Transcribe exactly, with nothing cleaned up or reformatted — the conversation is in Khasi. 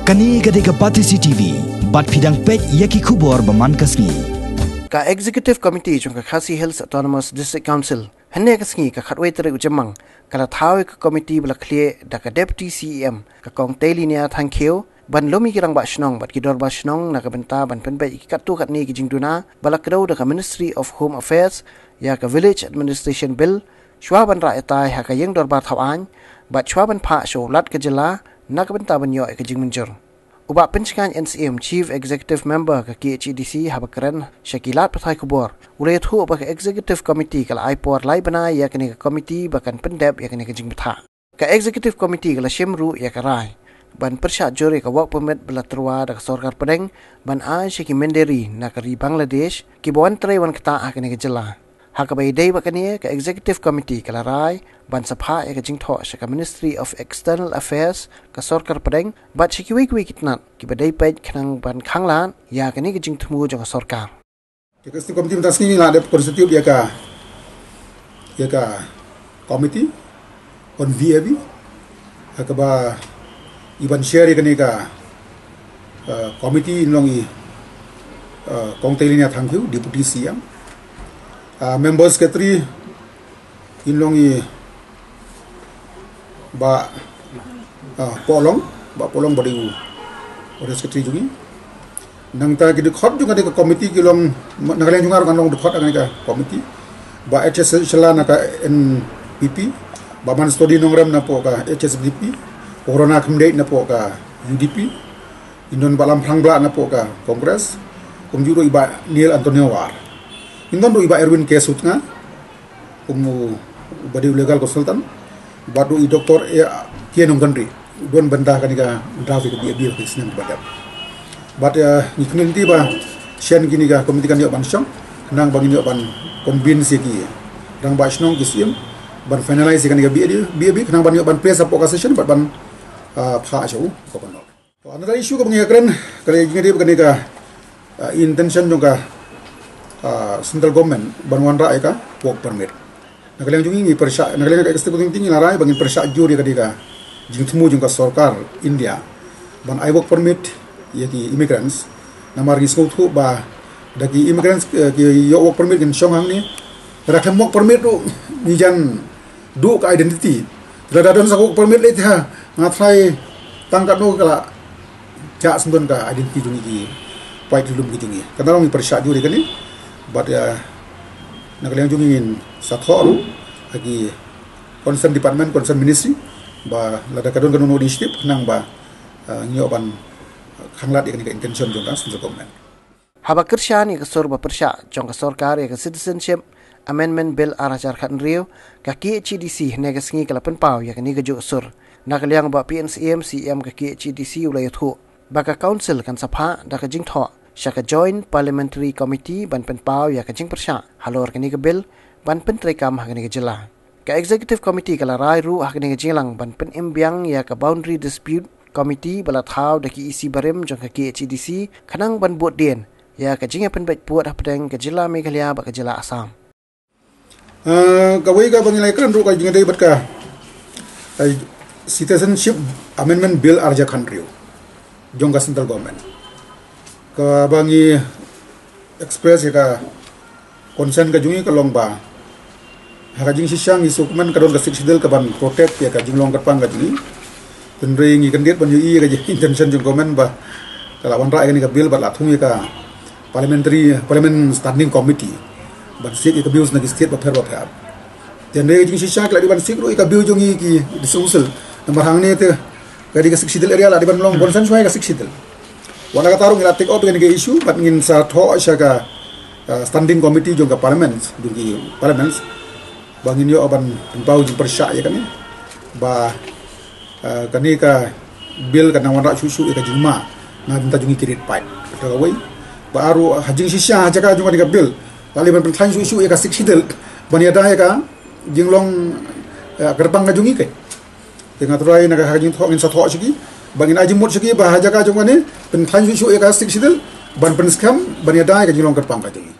Kane ka dei ka Batesi T V, bad phi dang peit ïa ki khubor ba man ka sngi. Ka Executive Committee jong ka Khasi Hills Autonomous District Council, hynne ka sngi ka khatwei tarik u Jymmang, ka la thaw ïa ka committee ba la khlieh da ka Deputy C E M, ka Kong Tailinia Thangkhiew, ban lum ïa ki rangbah shnong bad ki dorbar shnong na ka bynta ban pynbeit ïa ki katto katne ki jingduna ba la kdew da ka Ministry of Home Affairs ïa ka Village Administration Bill, shuwa ban rah ïatai ha ka ïing dorbar thaw aiñ, bad shuwa ban phah sha u Lat ka jylla na ka bynta ban ïoh ïa ka jingmynjur. U Bah Pynshngaiñ N C M, Chief Executive Member ka K H A D C, haba kren sha ki lad pathai khubor, u la ïathuh ba ka Executive Committee ka la ai por lai bnai ïa kane ka committee ba kan pyndep ïa kane ka jingbthah. Ka Executive Committee ka la shim ruh ïa ka rai ban pyrshah jur ïa ka work permit ba la tyrwa da ka sorkar pdeng ban ai sha ki mynder ri na ka ri Bangladesh kiba wan trei wan ktah ha kane ka jylla. Ha kaba ïadei bad kane, ka Executive Committee ka la rai ban sa phah ïa ka jingthoh sha ka Ministry of External Affairs ka sorkar pdeng bad sha kiwei kiwei ki tnat kiba dei peit khnang ban khanglad ïa kane ka jingthmu jong ka sorkar. Ka Executive Committee mynta sngi la dep constitute ïa ka, ïa ka committee, convene ïa ka, ha kaba i ban chair ïa kane ka, uh, committee in long i, uh, Kong Tailinia Thangkhiew, Deputy C M. Uh, member secretary in long i Bah, ah, Polong, Bah Polong ba dei u, u secretary jong ngi. Nangta ki dkhot jong kane ka committee ki long, na ka liang jong nga ruh ngan long dkhot ha kane ka committee. Bah H S Shylla na ka N P P, Bah Manstody Nongrem napoh ka H S D P, Corona Khymdeit napoh ka U D P, in don Bah Lamphrang Blah napoh ka Congress, kumjuh ruh i Bah Neil Antonio War. In don ruh i Bah Erwin K Sutnga, kum u ba dei u legal consultant, bad ruh i Doctor A K Nongkynrih, don bynta kane ka draft ka B A B ka snem ba dep. Bad, eh, ngi kynmaw lynti ba shen kine ka committee kan ïoh ban shong, khnang ba ngin ïoh ban convince ïa ki rangbah shnong ki siem ban finalize ïa kane ka B A B, B A B, khnang ban ïoh ban place hapoh ka session bad ban, ah, phah sha u Governor. To, another issue kaba ngi ïakren, ka la ïa jingïadei bad kane ka, ah, intention jong ka, ah, central government ban wanrah ïa ka work permit. Na ka liang jong ngi ngi pyrshah, na ka liang ka Executive Committee ngi la rai ba ngin pyrshah jur ïa kane ka jingthmu jong ka sorkar India ban ai work permit ïa ki immigrants. Namar ngi sngewthuh ba da ki immigrants, eh, ki ïoh work permit kin shong hangne. Lada khlem work permit ruh ngi jan duh ka identity. Lada don sa ka work permit lei te ha, nga tharai tang katno ka la jah sngewdon ka identity jong ngi ki paid ri lum ki jong ngi. Kata long ngi pyrshah jur ïa kane. Bad, eh, na ka liang jong ngi ngin sa thoh ruh ha ki concern department, concern ministry, ba lada ka don kano kano initiative khnang ba, eh, ngi ïoh ban khanglad ïa kane ka intention jong ka central government. Haba kyrshan ïa ka sur ba pyrshah jong ka sorkar ïa ka Citizenship Amendment Bill ar hajar khathynriew, ka K H A D C hynne ka sngi ka la pynpaw ïa kane kajuh ka sur. Na ka liang u Bah P N C M, C M ka K H A D C u la ïathuh ba ka council kan sa phah da ka jingthoh sha ka Joint Parliamentary Committee ban pynpaw ïa ka jingpyrshah halor kane ka bill ban pyntreikam ha kane ka jylla. Ka Executive Committee ka la rai ruh ha kane ka jingïalang ban pynim biang ïa ka Boundary Dispute Committee ba la thaw da ki E C barim jong ka K H A D C khnang ban bud dien ïa ka jingïapynbeit pud hapdeng ka jylla Meghalaya bad ka jylla Assam. Ah, kawei kaba ngi la ïakren ruh ka jingïadei bad ka, ah, Citizenship Amendment Bill ar hajar khathynriew jong ka central government. Kaba ngi express ïa ka concern ka jong ngi ka long ba ha ka jingshisha ngi sngewkmen ka don ka Sixth Schedule ka ban protect ïa ka jinglong kyrpang ka jong ngi. Hynrei ngi kyndit ban ïohi ïa ka jing, intention jong government ba ka la wanrah ïa kane ka bill bad la thung ïa ka parliamentary, parliament standing committee ban sik ïa ka views na ki state bapher bapher. Te hynrei ka jingshisha ka la dei ban sik ruh ïa ka view jong ngi ki District Council. Namar hangne te ka dei ka Sixth Schedule area, la dei ban long concern shuwa ïa ka Sixth Schedule. Wat la katta ruh ngi la take up ïa kane ka issue bad ngin sa thoh sha ka, uh, standing committee jong ka parliament, jong ki parliaments, ba ngin ïoh ban pynpaw jingpyrshah ïa kane ba, uh, kane ka bill kan nang wanrah shuh shuh ïa ka jingma na bynta jong ngi ki rit paid. Kata kawei. Bad ruh ha jingshisha ha jaka jong kane ka bill la leh ban pynthaiñ shuh shuh ïa ka Sixth Schedule ban ïada ïa ka jinglong, uh, kyrpang ka jong ngi. Te nga tharai na ka ha ka jingthoh ngin sa thoh sha ki ba ngin ai jingmut sha ki ba ha jaka jong kane pynthaiñ shuh shuh ïa ka Sixth Schedule ban pynskhem ban ïada ïa ka jinglong kyrpang ka jong ngi.